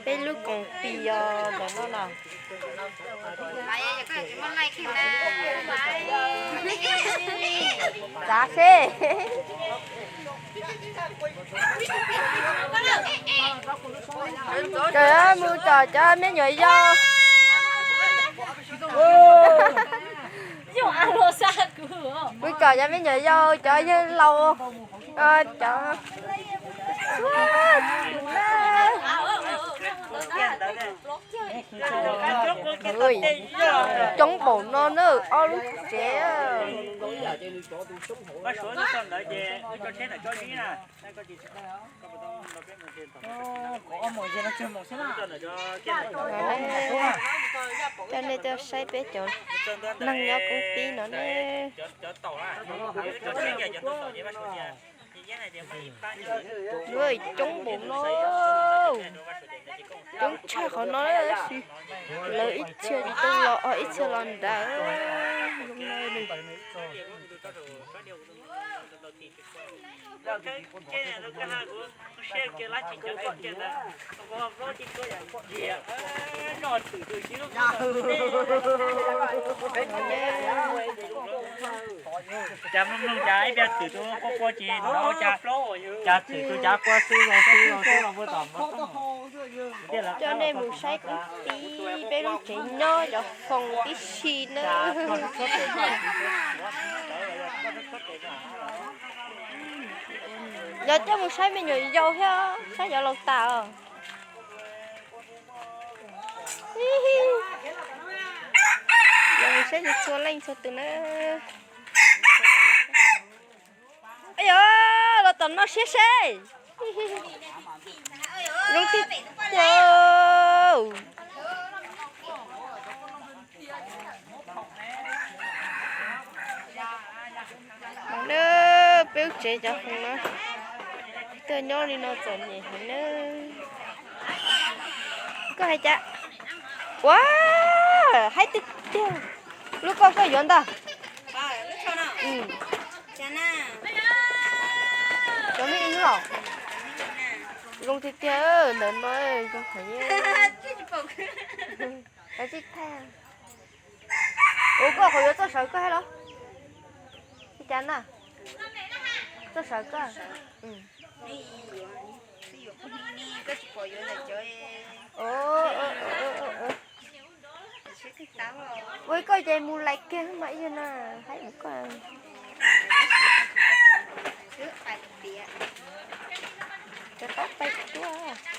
Peb lub koom tis os ntawm no na. Txav seb. Cov mus tom cov me nyuam yaus. Mus tom cov me nyuam yaus, cov yawg laus, cov coob npaum no na, ob lub tsev. Coj nej tuaj saib peb cov neeg nyob kuv tib no ne. Coob npaum no, coob tshaj qhov no tab sis lawv ib txhia tsis tau los, ib txhia los nrad. Cas mloog mloog cas ib pliag twm tus quaj quaj ces no, cas twm tus cav qua xwb los xwb los xwb los puag tom. Coj nej mus saib kuv tib peb lub tsev nyob cov foos tib si na. Yog coj mus saib me nyuam yaus thiab saib cov laus tas os. Yog mus saib txhua leej txhua tus na. Yog los tom no siab seb. Zoo tiag tiag. Peb lub tsev cov foos no, tuaj nyob li no txom nyem heev na. Koj hais cas? Ua, haib tiag tiag. Lub koj koj yuav ntag. Cov me ib lub os. Zoo tiag tiag, ntawm no zoo heev. Ua koj qhov yuav txoj sawv koj thiab los? Li cas na? Txoj sawv koj. Ua koj ces mus lais kiag mas ib yam na, haib mus koj. Cov taub peb tuaj.